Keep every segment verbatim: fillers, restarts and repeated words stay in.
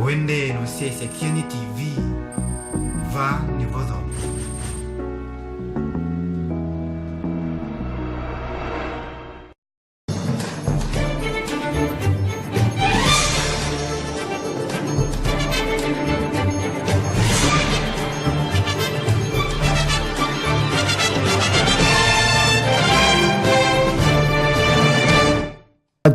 Wendee na ũsyaĩĩsya Kyeni T V, vaa nĩvo thome.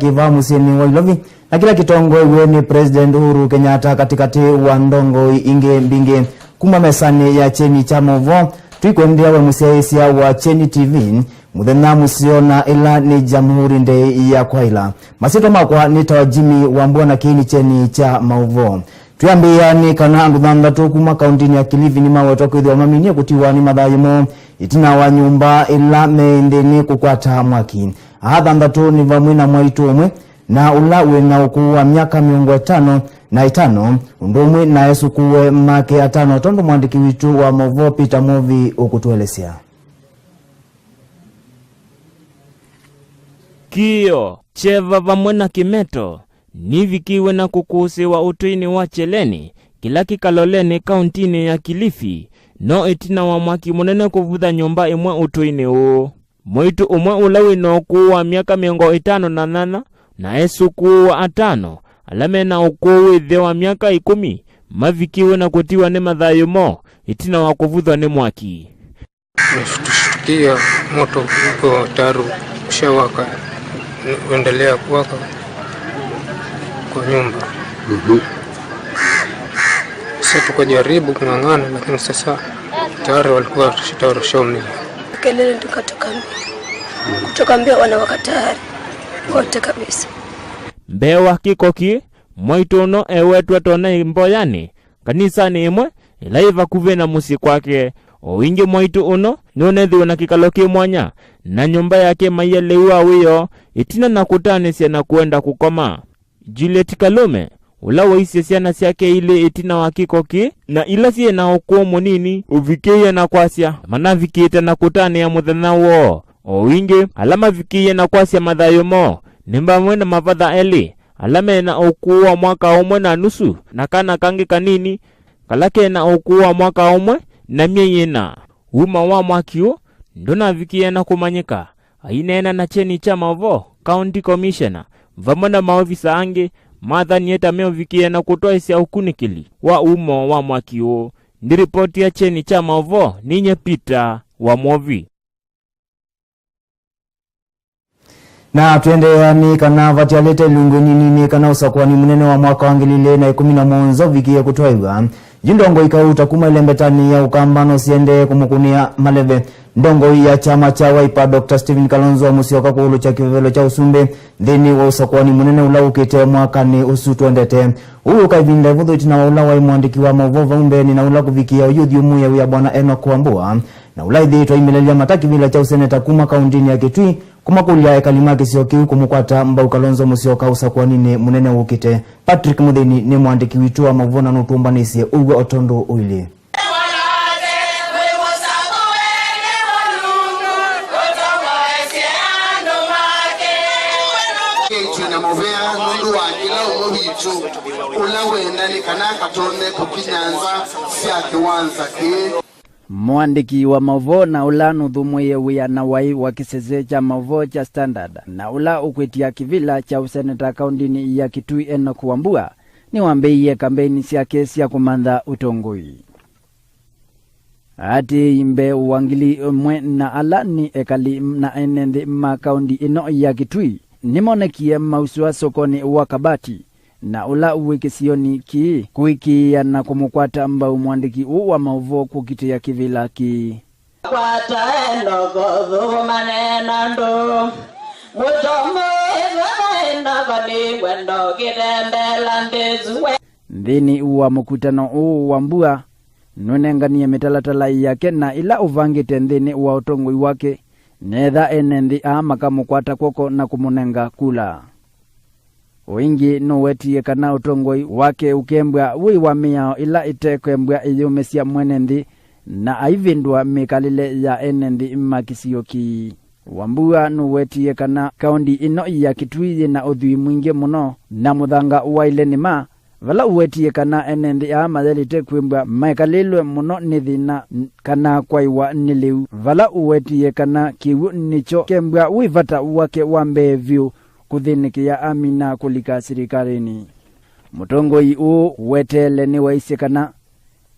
Kĩva mũsyĩnĩ wa Ilovi, na kĩla kĩtongoew'e nĩ President Uhuru Kenyatta katĩkatĩ wa ndongoi ingĩ mbingĩ. Kuma mesanĩ ya Kyeni kya maũvoo, tũikwendeea we mũsyaĩĩsya wa Kyeni T V, mũthenya mũseo na ĩla nĩ Jamhuri Day ya kwaĩla. Masyĩtwa makwa nĩtawa Jimmy Wambua na kĩĩ nĩ Kyeni kya maũvoo. Twĩambĩĩa nĩ kana andũ thanthatũ kuma kaũntĩnĩ ya Kilifi nĩmawetwa kwĩthĩwa maminie kũtiwa nĩ mathayũ moo ĩtina wa nyũmba ĩla me nthĩnĩ kũkwata mwaki. Aa thanthatũ nĩ vamwe na mwaitũ ũmwe na ũla wĩ na ũkũũ wa myaka mĩongo ĩtano na ĩtano, ũndũ ũmwe na esũkũũe make atano, tondũ mwandĩki witũ wa maũvoo Peter Mwovi ũkũtũelesya. Kĩoo, kyeva vamwe na kĩmeto nivikĩiwe na kũkũsĩĩwa ũtũinĩ wa Kyeleni, kĩla kĩ Kaloleni, kaũntĩnĩ ya Kilifi, no ĩtina wa mwaki mũnene kũvutha nyũmba ĩmwe ũtũinĩ ũũ. Mwaitũ ũmwe ũla wĩ na ũkũũ wa myaka mĩongo ĩtano na nyanya na esũkũũe atano ala me na ũkũũ wĩ nthĩ wa myaka ĩkũmi mavikĩiwe na kũtiwa nĩ mathayũ moo ĩtina wa kũvuthwa nĩ mwaki. Nilishtukia moto uko tayari ushawaka, uendelea kuwaka kwa nyumba. Mhm. Sasa tukajaribu kung'ang'ana, lakini sasa tayari walikuwa tayari washaumia. Kelele tukatoka mbio. Kutoka mbio wanawaka tayari wote kabisa. Mbee wa kĩko kĩĩ, mwaitũ ũno ewetwe tone mboyanĩ kanisanĩ ĩmwe ĩla yĩ vakuvĩ na mũsyĩ kwake. O ĩngĩ mwaitũ ũno nĩwonethiwe na kĩkalo kĩ mwanya na nyũmba yake maia lĩu wa wĩoo ĩtina na kũtanĩsya na kũenda kũkoma. Juliet Kalume, ũla waisye syana syake ilĩ ĩtina wa kĩko kĩĩ, na ila syĩ na ũkũũ mũnini ũvikĩĩe na kwasya, manavikĩte na kũtanĩa mũthenya woo. O ĩngĩ, ala mavikĩĩe na kwasya mathayũ moo nĩ vamwe na mavatha elĩ ala me na ũkũũ wa mwaka ũmwe na nusu, na kana kangĩ kanini kala ke na ũkũũ wa mwaka ũmwe na myei ĩna. Uma wa mwaki ũũ ndũnavikĩĩe na kũmanyĩka. Aineena na kyeni kya maũvoo, County Commissioner vamwe na maovisa angĩ mathanie ta meũvikĩĩa na kũtwaĩsya ũkunĩkĩli wa umo wa mwaki ũũ. Nĩ ripoti ya kyeni kya maũvoo, ninyie Peter wa Mwovi. Na tũendeea nĩ kana vatialĩte ilungu inini nĩ kana ũsakũani mũnene wa mwaka wa ngili ilĩ na ĩkũmi na mũonza ũvikĩĩe kũtwaĩw'a. Yu ndongoi kauta kuma ĩlembetanĩ ya Ũkamba no siendee kũmũkũnĩa maleve. Ndongoi ya kyama kya Wiper, Doctor Stephen Kalonzo wa Musyoka kũũlũkya kĩvevelo kya ũsumbĩ nthĩnĩ wa ũsakũani mũnene ũla wũkĩte mwakanĩ ũsu twendete. Ũu ũka ĩvinda ĩvũthũ ĩtina wa ũla waĩ mũandĩki wa maũvoo vau mbeenĩ na ũla kũvikĩĩa oyu ũthyũmũĩe wĩa Bwana Enock Wambua, na ũla ĩthĩĩtwe aimelelya mata kĩvĩla kya ũseneta kuma kaũntĩnĩ ya Kitui, kũmakũlya ekali ma kĩsio kĩu kũmũkwata mbau Kalonzo Musyoka ũsakũaninĩ mũnene wũkĩte. Patrick Mũthĩni nĩ mũandĩki witũ wa maũvoo na nũtũmbanĩsye ũw'o o tondũ ũilyĩ. Twĩ na mũvea nũndũ wa kĩla ũmwe witũ ũla wenda nĩ kana akatonye kũkinya nza sya kĩwanza kĩĩ. Mũandĩki wa maũvoo na ũla nũthũmũĩe wĩa na waĩ wa kĩsese kya maũvoo kya Standard, na ũla ũkwĩtya kĩvĩla kya ũseneta kaũndĩnĩ ya Kitui, Enock Wambua, nĩwambĩĩie kambeini syake sya kũmantha ũtongoi. Aatĩĩi mbee wa ngili ĩmwe na ala nĩ ekali na ene nthĩ ma kaũndi ĩno ya Kitui nĩmonekie mausũa sokonĩ wa Kabati, na ũla wĩ kĩsionĩ kĩĩ kũĩkĩĩa na kũmũkwata mbau mũandĩki ũũ wa maũvoo kũkitĩa kĩvĩla kĩĩ. Kwata Enoko, thũmane na andũ. Mũtomo ĩthwa Enoko nĩ ngwendo kĩtembela mbĩsu we. Nthĩnĩ wa mũkutano ũũ Wambua nũnenganie mĩtalatala yake na ĩla ũvangĩte nthĩnĩ wa ũtongoi wake, netha ene nthĩ aa makamũkwata kw'oko na kũmũnenga kula. O ĩngĩ, nũwetie kana ũtongoi wake ũkembwa wĩ wa mĩao ĩla ĩtekwembwa ĩyũmĩsya mwene nthĩ, na aivĩndũa mĩkalĩle ya ene nthĩ ma kĩsio kĩĩ. Wambua nũwetie kana kaũndi ĩno ya Kitui yĩ na ũthwii mwingĩ mũno, na mũthanga waĩle nĩma vala ũwetie kana ene nthĩ aa mayĩlĩte kwĩmbwa mekalĩlwe mũno nĩ thĩna n-, kana kwaĩwa nĩ lĩu, vala ũwetie kana kĩw'ũ nĩkyo kembwa wĩ vata wake wa mbee vyũ kũthĩnĩkĩa amina kũlika silikalĩnĩ. Mũtongoi ũũ weteele nĩwaisye kana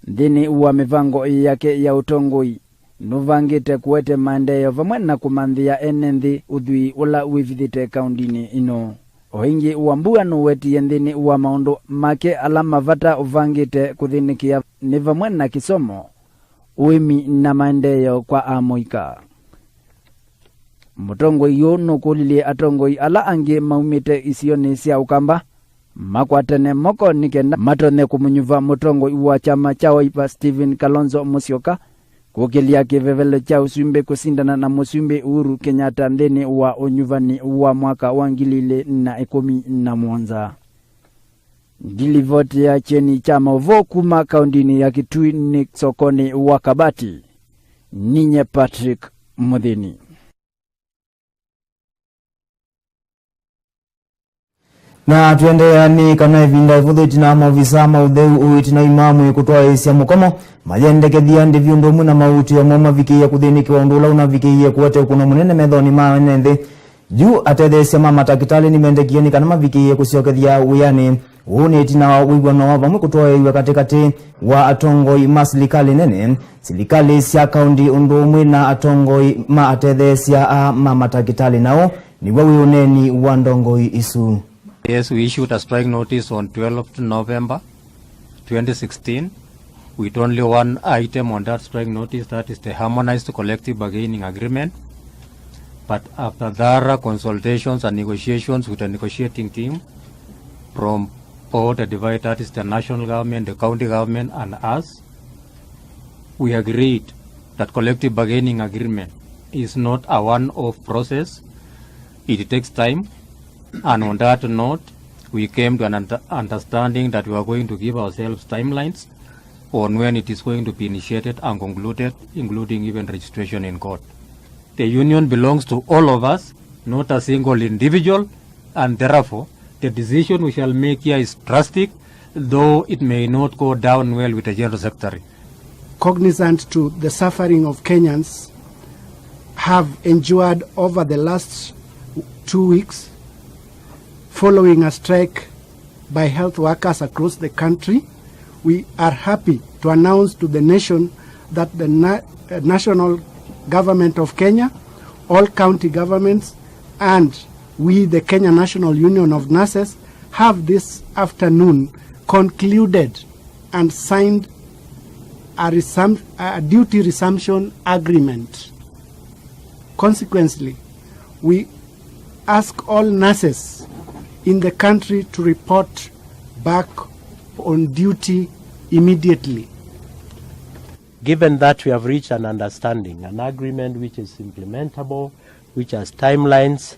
nthĩnĩ wa mĩvango yake ya ũtongoi, nũvangĩte kũete maendeeo vamwe na kũmanthĩa ene nthĩ ũthwii ũla wĩvithĩte kaũndĩnĩ ĩno. O ĩngĩ, Wambua nũwetie nthĩnĩ wa maũndũ make ala mavata ũvangĩte kũthĩnĩkĩa nĩ vamwe na kĩsomo, ũĩmi na maendeeo kwa amũika. Mũtongoi ũũ nũkũlilye atongoi ala angĩ maumĩte isionĩ sya Ũkamba makwatane moko nĩ kenda matonye kũmũnyuva mũtongoi wa kyama kya Wiper Stephen Kalonzo Musyoka kũkĩlya kĩvevelo kya ũsumbĩ kũsindana na Mũsumbĩ Uhuru Kenyatta nthĩnĩ wa ũnyuvani wa mwaka wa ngili ilĩ na ĩkũmi na mũonza. Ndilivoti ya kyeni kya maũvoo kuma kaũndĩnĩ ya Kitui nĩ sokonĩ wa Kabati. Ninye Patrick Mũthĩni. Na tũendeea nĩ kana ĩvinda ĩvũthũ ĩtina wa maovisa ma ũtheu ũũ ĩtina wa imamũ kũtwaĩĩsya mũkomo, mayendekethya ndĩvi ũndũ ũmwe na mautĩo moo mavikĩie kũthĩnĩkĩwa ũndũ ũla ũnavikĩie kũete ũkũno mũnene methonĩ ma ene nthĩ. Yu atetheesya ma matakĩtalĩ nĩmendekie nĩ kana mavikĩie kũsyokethya wĩanĩ. Ũũ nĩ ĩtina wa wĩw'ano wa vamwe kũtwaĩĩw'a katĩkatĩ wa atongoi ma silikalĩ nene, silikalĩ sya kaũndĩ ũndũ ũmwe na atongoi ma atetheesya aa ma matakĩtalĩ nao. Nĩw'o wĩ ũneeni wa ndongoi isu. Yes, we issued a strike notice on twelfth November twenty sixteen with only one item on that strike notice, that is the harmonized collective bargaining agreement. But after thorough consultations and negotiations with the negotiating team from both the divide, that is the national government, the county government, and us, we agreed that collective bargaining agreement is not a one-off process. It takes time. And on that note, we came to an under-, understanding that we are going to give ourselves timelines on when it is going to be initiated and concluded, including even registration in court. The union belongs to all of us, not a single individual, and therefore, the decision we shall make here is drastic, though it may not go down well with the General Secretary. Cognizant to the suffering of Kenyans have endured over the last two weeks following a strike by health workers across the country, we are happy to announce to the nation that the na-, uh, national government of Kenya, all county governments, and we, the Kenya National Union of Nurses, have this afternoon concluded and signed a resum-, a duty resumption agreement. Consequently, we ask all nurses in the country to report back on duty immediately. Given that we have reached an understanding, an agreement which is implementable, which has timelines,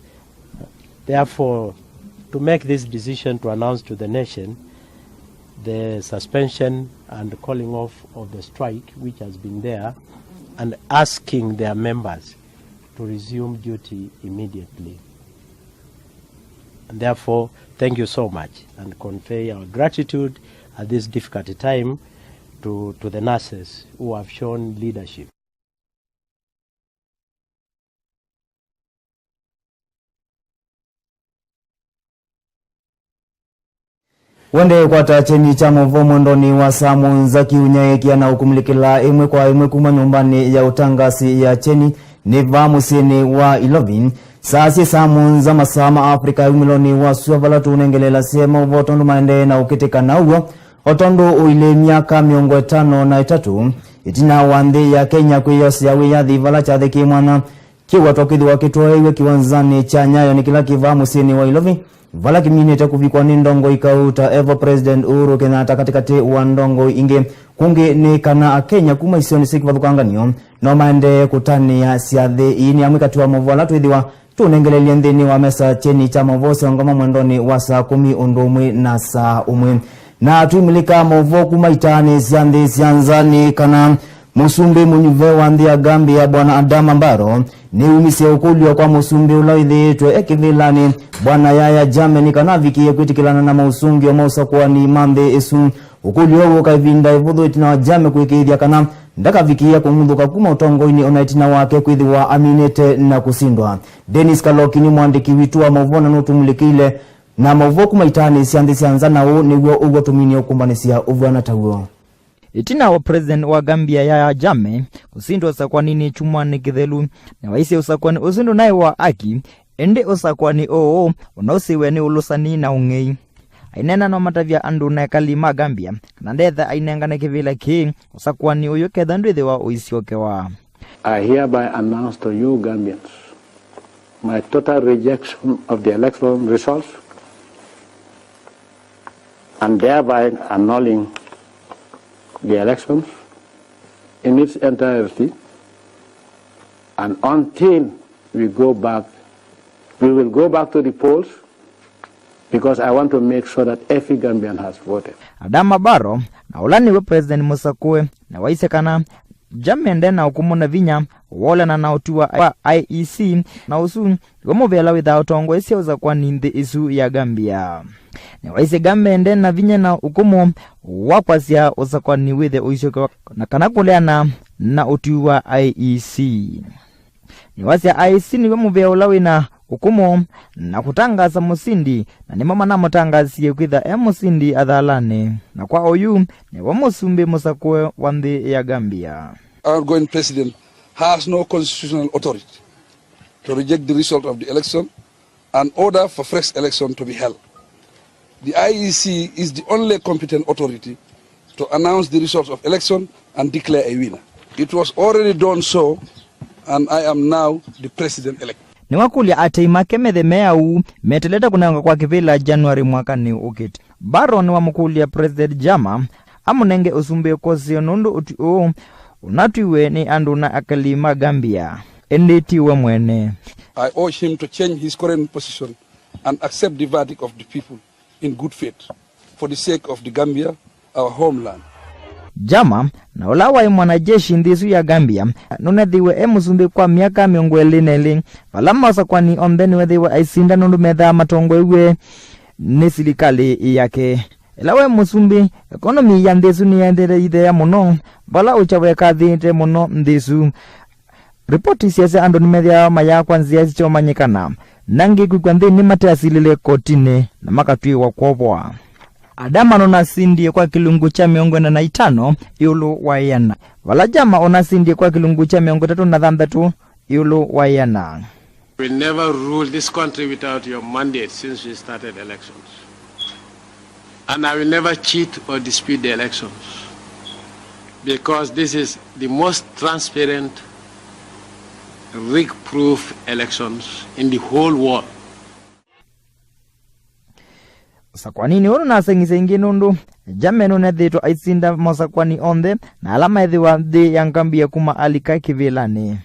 therefore, to make this decision to announce to the nation the suspension and calling off of the strike which has been there and asking their members to resume duty immediately. And therefore, thank you so much and convey our gratitude at this difficult time to, to the nurses who have shown leadership. Wende kwata kyeni kya maũvoo mwendonĩ wa saa mũonza kĩũnyaĩĩkĩa na ũkumĩlĩkĩla ĩmwe kwa ĩmwe kuma nyũmbanĩ ya ũtangasi ya kyeni nĩ vaa mũsyĩnĩ wa Ilovi. Saa syĩ saa mũonza masaa ma Africa ya wumĩlonĩ wa sua vala tũũnengelelasye maũvoo tondũ maendee na ũkĩtĩka na ũw'o. O tondũ ũilĩ myaka mĩongo ĩtano na ĩtatũ ĩtina wa nthĩ ya Kenya kwĩyosea wĩyathi vala kyathĩ kĩ mwanya, kĩwatwa kwĩthĩwa kĩtwaĩiw'e kĩwanzanĩ kya Nyayo nĩ kĩla kĩ vaa mũsyĩnĩ wa Ilovi, vala kĩminĩte kũvikwa nĩ ndongoi kau ta evo President Uhuru Kenyatta katĩkatĩ wa ndongoi ingĩ. Kũngĩ nĩ kana Akenya kuma isionĩ syĩ kĩvathũkanganyo no maendee kũtanĩa syathĩ ii. Nĩ amwe katĩ wa maũvoo ala twĩthĩwa tũũnengeleelye nthĩnĩ wa mesa kyeni kya maũvoo sya ngoma mwendonĩ wa saa kũmi ũndũ ũmwe na saa ũmwe. Na twĩmulĩka maũvoo kuma itaanĩ sya nthĩ sya nza nĩ kana Mũsumbĩ mũnyuve wa nthĩ ya Gambia, Bwana Adama Barrow, nĩumisye ũkũlyo kwa mũsumbĩ ũla wĩthĩĩtwe e kĩvĩlanĩ, Bwana Yahya Jammeh, nĩ kana avikĩĩe kwĩtĩkĩlana na maũsũngĩo ma ũsakũani ma nthĩ ĩsu. Ũkũlyo ũũ wũka ĩvinda ĩvũthũ ĩtina wa Jammeh kũĩkĩĩthya kana ndakavikĩĩa kũng'uthũka kuma ũtongoinĩ ona ĩtina wake kwĩthĩwa aminĩte na kũsindwa. Dennis Kaloki nĩ mũandĩki witũ wa maũvoo na nũtũmulĩkĩile na maũvoo kuma itaanĩ sya nthĩ sya nza, na ũũ nĩw'o ũw'o tũminie ũkũmbanĩsya ũvw'ana taw'o. Ĩtina wa President wa Gambia Yahya Jammeh kũsindwa ũsakwaninĩ kyumwanĩ kĩthelu, nĩwaisye ũsakwani ũsu ndũnaĩ wa aki, ĩndĩ ũsakwani ũũ ũnausĩwe nĩ ũlũsani na ũng'ei. Aineena nũmatavya andũ na ekali ma Gambia kana ndetha ainengane kĩvĩla kĩĩ ũsakwani ũyũ ketha ndwĩthĩwa ũisyokewa. I hereby announce to you Gambians my total rejection of the election results and thereby annulling the elections in its entirety, and until we go back, we will go back to the polls, because I want to make sure that every Gambian has voted. Adama Barrow, na ũla nĩwe President mũsakũe, na waisye kana Jammeh nde na ũkũmũ na vinya wolana na ũtwi wa I E C, na ũsu nĩw'o mũvĩla wĩthaa ũtongoesya ũsakwani nthĩ ĩsu ya Gambia. Nĩwaisye Jammeh nde na vinya na ũkũmũ wa kwasya ũsakwani wĩthe ũisyokewa na kana kũleana na ũtwi wa I E C. Nĩwasya I E C nĩw'o mũvĩa ũla wĩ na ũkũmũ na kũtangaasa mũsindi, na nĩmo manamũtangaasie kwĩtha e mũsindi athalanĩ. Na kwa oyu, nĩwe mũsumbĩ mũsakũe wa nthĩ ya Gambia. Our outgoing president has no constitutional authority to reject the result of the election and order for fresh election to be held. The I E C is the only competent authority to announce the results of election and declare a winner. It was already done so, and I am now the president-elect. Nĩwakũlya atei make methe me auu metelete kũnengwa kwa kĩvĩla January mwakanĩ ũkĩte. Barrow nĩwamũkũlya President Jammeh amũnenge ũsumbĩ ũkoseo nũndũ ũtwi ũũ ũnatwiwe nĩ andũ na ekali ma Gambia, ĩndĩ ti we mwene. I urge him to change his current position and accept the verdict of the people in good faith for the sake of the Gambia, our homeland. Jammeh, na ũla waĩ mwanajeshi nthĩ ĩsu ya Gambia, nũnethĩiwe e mũsumbĩ kwa myaka mĩongo ĩlĩ na ĩlĩ, vala maũsakwani onthe nĩwethĩiwe aisinda nũndũ methaa matongoew'e nĩ silikalĩ yake. Ĩla waĩ mũsumbĩ, ekonomi ya nthĩ ĩsu nĩyaendete ĩitheea mũno, vala ũkya wekathĩĩte mũno nthĩ ĩsu. Ripoti syasya andũ nĩmethĩawa mayaa kwa nzĩa siteũmanyĩkana, na angĩ kwĩkw'a nthĩnĩ mateasilĩle kotinĩ na makatw'ĩĩwa kwovwa. Adama nũnasindie kwa kĩlungu kya mĩongo ĩna na itano ĩũlũ wa ĩana, vala Jammeh ũnasindie kwa kĩlungu kya mĩongo ĩtatũ na thanthatũ ĩũlũ wa ĩana. Will never rule this country without your mandate since we started elections. And I will never cheat or dispute the elections, because this is the most transparent, rig-proof elections in the whole world. Ũsakwaninĩ ũũ nũnaseng'isye ĩngĩ nũndũ Jammeh nũnethĩĩtwe aisinda mosakwani onthe na ala maĩthĩwa nthĩ ya Gambia kuma alika kĩvĩlanĩ.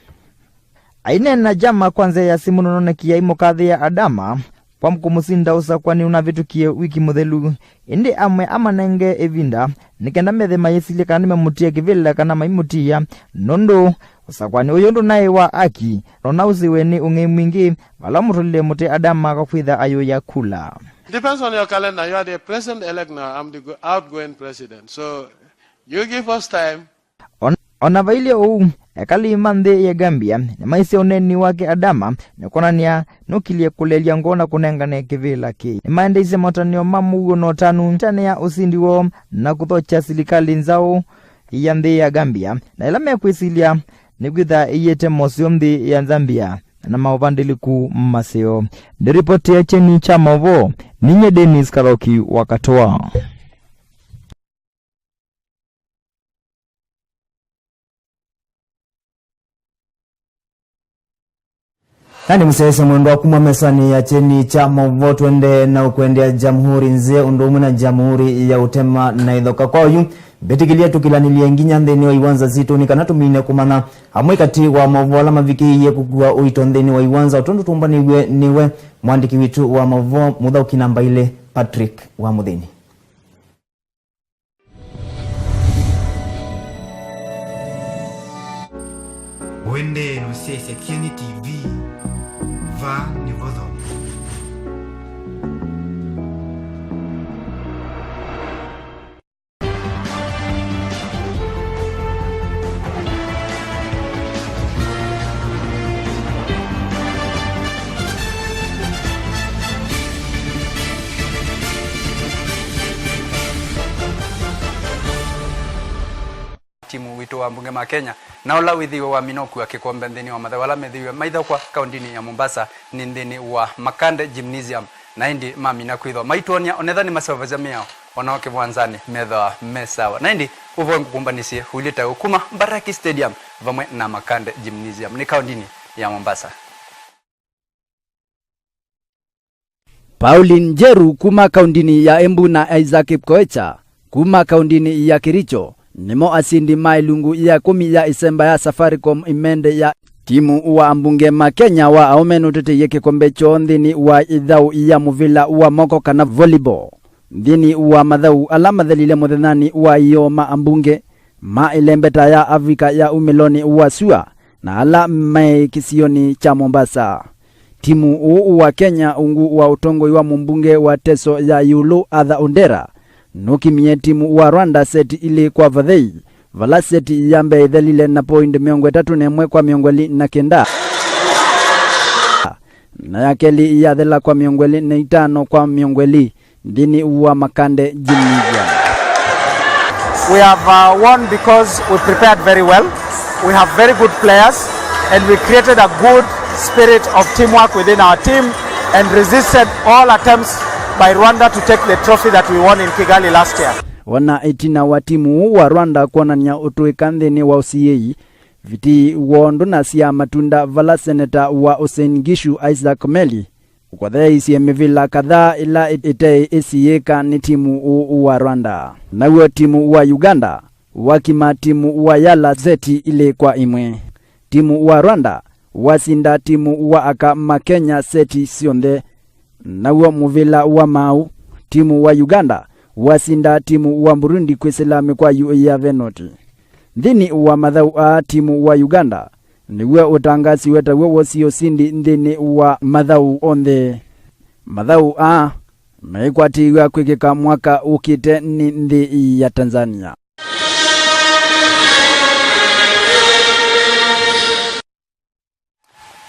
Aineena Jammeh kwa nzĩa ya simũ nũnonekie aimũkathĩĩa Adama kwa kũmũsinda ũsakwanĩ ũnavĩtũkie wiki mũthelu, ĩndĩ amwe amanenge ĩvinda nĩ kenda methe mayĩsilya kana nĩmamũtia kĩvĩla kana maimũtia, nũndũ ũsakwanĩ ũyũ ndũnaĩ wa aki, nũnausĩwe nĩ ũng'ei mwingĩ, vala mũtũlile mũtĩ Adama akakwĩtha ayũya kula. Depends on your calendar. You are the president-elect now. I'm the go-, outgoing president. So you give us time. On, ona vailye ũu, ekali ma nthĩ ya Gambia nĩmaisye ũneeni wake Adama nĩ kwonany'a nũkilyĩ kũlelya ngoo na kũnengane kĩvĩla kĩĩ. Nĩmaendeeisye matanĩo ma mũuo na ũtanu ĩtanĩ ya ũsindi woo na kũthokya silikalĩ nzaũ ya nthĩ ya Gambia, na ĩla mekwĩsilya nĩkwĩtha ĩiĩte moseo nthĩ ya Zambia na maũvandĩlĩku maseo. Ndĩripotĩa kyeni kya maũvoo, ninyie Dennis Karoki wa Katũa. Na nĩ mũsyaĩĩsya mwendwa kuma mesanĩ ya kyeni kya maũvoo, twende na ũkwendea Jamhuri nzeo ũndũ ũmwe na Jamhuri ya ũtema na ĩthoka. Kwa oyu, mbĩtĩkĩlya tũkĩlanĩlye nginya nthĩnĩ wa iwanza sitũ nĩ kana tũmine kũmanya amwe katĩ wa maũvoo ala mavikĩĩie kũkua ũito nthĩnĩ wa iwanza, o tondũ tũmbanĩw'e nĩwe mwandĩki witũ wa maũvoo mũthaũki namba ilĩ, Patrick wa Mũthĩni. Endeee na ũsyaĩĩsya Kyeni T V, vaa nĩvo thome. Timu witũ wa mbunge ma Kenya, na ũla wĩthĩiwe wamina ũkua kĩkombe nthĩnĩ wa mathaũ ala methĩiwe maithaũkwa kaũndĩnĩ ya Mombasa nĩ nthĩnĩ wa Makande Gymnasium, na ĩndĩ mamina kwĩthwa maitwony'a onetha nĩmaseũvasya mĩao, o nao kĩwanzanĩ methĩawa me sawa. Na ĩndĩ ũvoo ngũkũmbanĩsye ũilyĩ ta ũũ kuma Mbaraki Stadium vamwe na Makande Gymnasium nĩ kaũndĩnĩ ya Mombasa. Pauline Njeru kuma kaũndĩnĩ ya Embu na Isaac Kipkoecha kuma kaũndĩnĩ ya Kericho nĩmo asindi ma ĩlungu ya ĩkũmi ya ĩsemba ya Safaricom Imende ya. Timu wa ambunge ma Kenya wa aũme nũteteie kĩkombe kyoo nthĩnĩ wa ĩthaũ ya mũvĩla wa moko kana volleyball nthĩnĩ wa mathaũ ala mathelile mũthenyanĩ wa ĩoo ma ambunge ma ĩlembeta ya Africa ya umĩlonĩ wa sua na ala me kĩsionĩ kya Mombasa. Timu ũũ wa Kenya ungu wa ũtongoi wa mũmbunge wa Teso ya ĩũlũ Arthur Ondera nũkimie timu wa Rwanda seti ilĩ kwa vathei, vala seti ya mbee ĩthelile na point mĩongo ĩtatũ na ĩmwe kwa mĩongo ĩlĩ na kenda, na ya kelĩ yathela kwa mĩongo ĩlĩ na itano kwa mĩongo ĩlĩ nthĩnĩ wa Makande Gymnasium. We have, uh, won because we prepared very well. We have very good players and we created a good spirit of teamwork within our team and resisted all attempts by Rwanda to take the trophy that we won in Kigali last year. Ona ĩtina wa timu ũũ wa Rwanda kwonany'a ũtũĩka nthĩnĩ wa ũsiĩi, viti woo ndũnasyaa matunda vala seneta wa Uasin Gishu Isaac Meli ũkotheeisye mĩvĩla kadhaa ĩla ĩ-, ĩteĩ ĩsiĩĩka nĩ timu ũũ wa Rwanda. Naw'o timu wa Uganda wakima timu wa Yala seti ilĩ kwa ĩmwe. Timu wa Rwanda wasinda timu wa aka ma Kenya seti syonthe. Naw'o mũvĩla wa maaũ, timu wa Uganda wasinda timu wa Burundi kwĩsĩla mĩkwaju ya venoti. Nthĩnĩ wa mathaũ aa, timu wa Uganda nĩw'o ũtangasiwe taw'o wosie ũsindi nthĩnĩ wa mathaũ onthe. Mathaũ aa maikwatĩĩw'a kwĩkĩka mwaka ũkĩte nĩ nthĩ ya Tanzania.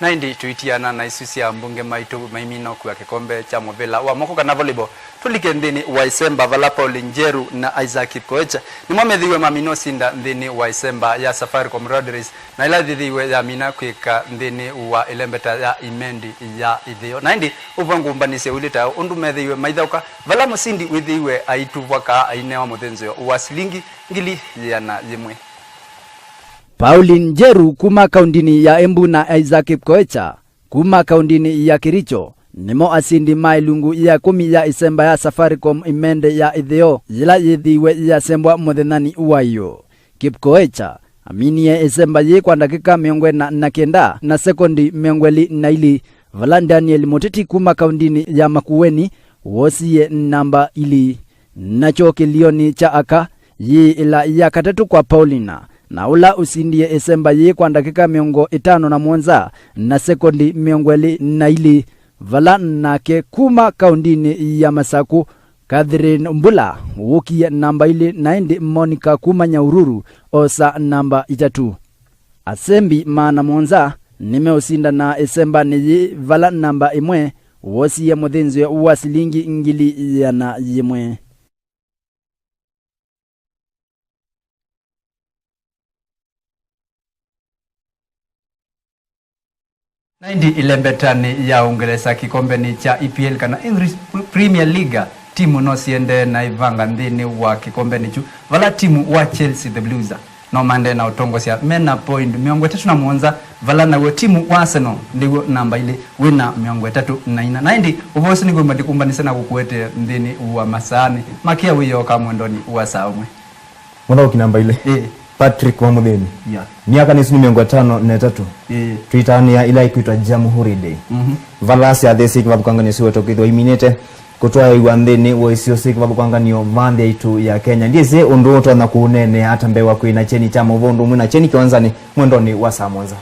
Na ĩndĩ tũitiana na isu sya ambunge maitũ maimina ũkua kĩkombe kya mũvĩla wa moko kana volleyball, tũlike nthĩnĩ wa ĩsemba vala Pauline Njeru na Isaac Kipkoech nĩmo methĩiwe mamina ũsinda nthĩnĩ wa ĩsemba ya Safaricom Road Race, na ĩla yĩthĩiwe yamina kwĩka nthĩnĩ wa ĩlembeta ya Imende ya ĩtheo. Na ĩndĩ ũvoo ngũmbanĩsye ũilyĩ ta ũndũ methĩiwe maithaũka, vala mũsindi wĩthĩiwe aituvwa kaa ainewa mũthĩnzĩo wa silingi ngili yĩana yĩmwe. Pauline Njeru kuma kaũndĩnĩ ya Embu na Isaac Kipkoecha kuma kaũndĩnĩ ya Kericho nĩmo asindi ma ĩlungu ya ĩkũmi ya ĩsemba ya Safaricom Imende ya ĩtheo yĩla yĩthĩiwe yasembwa mũthenyanĩ wa ĩyoo. Kipkoecha aminie ĩsemba yĩĩ kwa ndakĩka mĩongo ĩna na kenda na sekondi mĩongo ĩlĩ na ilĩ, vala Daniel Mũteti kuma kaũndĩnĩ ya Makueni woosie namba ilĩ. Nakyo kĩlionĩ kya aka, yĩĩ ĩla ya katatũ kwa Paulina, na ũla ũsindie ĩsemba yĩĩ kwa ndakĩka mĩongo ĩtano na mũonza na sekondi mĩongo ĩlĩ na ilĩ, vala nake kuma kaũndĩnĩ ya Masakũ, Catherine Mbula wũkie namba ilĩ, na ĩndĩ Monica kuma Nyahururu oosa namba itatũ. Asembi maana mũonza nĩmeũsindana ĩsembanĩ yĩĩ, vala namba ĩmwe woosie mũthĩnzĩo wa silingi ngili yĩana yĩmwe. Na ĩndĩ ĩlembetanĩ ya Ũngelesa kĩkombenĩ kya E P L kana English Premier League, timu no siendee na ivanga nthĩnĩ wa kĩkombenĩ kyu, vala timu wa Chelsea The Blues no maendee na ũtongosya me na point mĩongo ĩtatũ na mũonza, vala naw'o timu wa Arsenal ndĩw'o namba ilĩ wĩ na mĩongo ĩtatũ na ina. Na ĩndĩ ũvoo ũsu nĩw'o ndĩkũmbanĩsye na kũkũetee nthĩnĩ wa masaanĩ makĩa wĩoo ka mwendonĩ wa saa ũmwe. Mũthaũki namba ilĩ. Ĩĩ. Patrick wa Mũthĩni. Yeah. Myaka nĩsu nĩ mĩongo ĩtano na ĩtatũ. Ĩĩ. Twĩtanĩa ila ikwĩtwa Jamhuri Day. Mhm. Vala syathĩ syĩ kĩvathũkangany'o siwetwa kwĩthĩwa iminĩte kũtwaĩwa nthĩnĩ wa isio syĩ kĩvathũkangany'o vaa nthĩ yaitũ ya Kenya. Ndyĩsĩ ũndũ ũtonya kũũneenea ata mbee wa kwĩna kyeni kya maũvoo ũndũ ũmwe na kyeni kĩwanzanĩ mwendonĩ wa saa mũonza.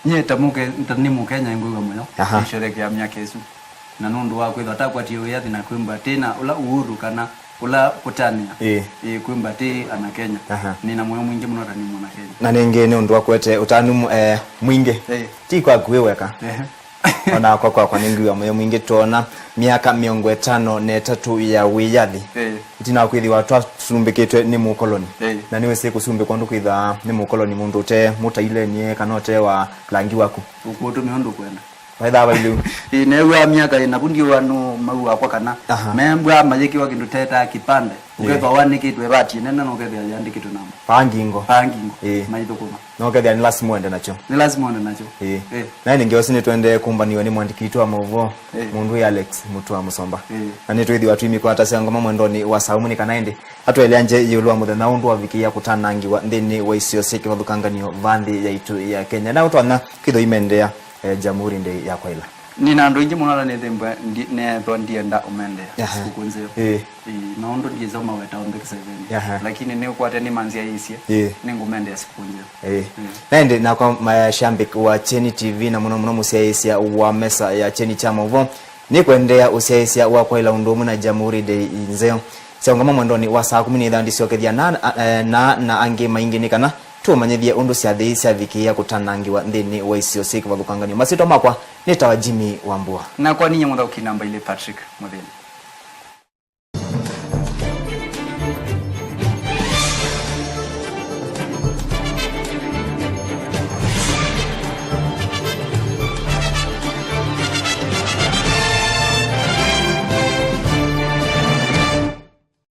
Nyie ta mũke-, ta nĩ Mũkenya ngwĩw'a mũyo. Aha. Nĩsherekea myaka ĩsu. Na nũndũ wa kwĩthwa takwatie wĩyathi na kwĩmba tĩ na ũla uhuru kana ũla kũtanĩa. Ĩĩ. Ĩĩ, kwĩmba tĩ ana Kenya. Aha. Nĩ na mũyo mwingĩ mũno ta nĩ mwana Kenya. Na nĩngĩ nĩ ũndũ wa kũete ũtanu mu-, eh, mwingĩ. Ĩĩ. Ti kwaku wĩ weka. Ehe. Ona kwa kwakwa nĩngwĩw'a mũyo mwingĩ twona myaka mĩongo ĩtano na ĩtatũ ya wĩyathi. Ĩĩ. Ĩtina wa kwĩthĩwa twasumbĩkĩtwe nĩ mũkoloni. Ĩĩ. Na nĩwĩsĩ kũsumbĩkwa ũndũ kwĩthaa nĩ mũkoloni mũndũ ũte mũtailenie kana ũte wa langi waku. Ũkũtũmĩa ũndũ ũkwenda. Vaithaa vailyĩ. Ĩĩ, neew'aa myaka ĩna vu ndiũa nũ mau wakwa kana. Aha. Membwa mayĩkĩwa kĩndũ tetaa kĩpande. Ĩĩ. Ũkethwa wanĩkĩtwe vati nene na ũkethĩa yandĩkĩtwe namba. Vaa ngingo. Vaa ngingo. Ĩĩ. Maithũkũma. Na ũkethĩa nĩ lasima ũende nakyo. Nĩ lasima ũende nakyo. Ĩĩ. Ĩĩ. Na ĩndĩ ngewa ĩsu nĩtũendee kũmbanĩw'a nĩ mwandĩki witũ wa maũvoo, ĩĩ, mũndũ wĩ Alex Mũtua Mũsomba. Ĩĩ. Na nĩtwĩthĩwa twĩmĩkwatasya ngoma mwendonĩ wa saa ũmwe nĩ kana ĩndĩ atũeleangye ĩũlũ wa mũthenya ũndũ wavikĩĩa kũtanangĩwa nthĩnĩ wa isio syĩ kĩvathũkanganyo vaa nthĩ yaitũ ya Kenya. Na ũtonya kwĩthwa imendea, eh, Jamhuri Day ya kwaĩla. Nĩ na andũ aingĩ mũno ala nĩthĩmbwa ndi-, nethwa ndienda ũmendea. Aha. Sikukũ nzeo. Ĩĩ. Ĩĩ, na ũndũ ndiĩsa ũmaweta onthe kĩseveni. Aha. Lakini nĩũkwate nĩmanzyaĩĩsye. Ĩĩ. Nĩngũmendea sikukũ nzeo. Ĩĩ. Ĩĩ. Na ĩndĩ nakwa mashabiki wa Kyeni T V na mũno mũno mũsyaĩĩsya wa mesa ya Kyeni kya maũvoo, nĩkwendeea ũsyaĩĩsya wa kwaĩla ũndũ ũmwe na Jamhuri Day nzeo. Syaũngama mwendonĩ wa saa kũmi na ĩthaa ndisyokethya na, a, e, na, na angĩ maingĩ nĩ kana tũũmanyĩthye ũndũ syathĩ ii syavikĩĩa kũtanangĩwa nthĩnĩ wa isio syĩ kĩvathũkanganyo. Masyĩtwa makwa nĩtawa Jimmy Wambua. Nakwa ninyie mũthaũki namba ilĩ Patrick Mũthĩni.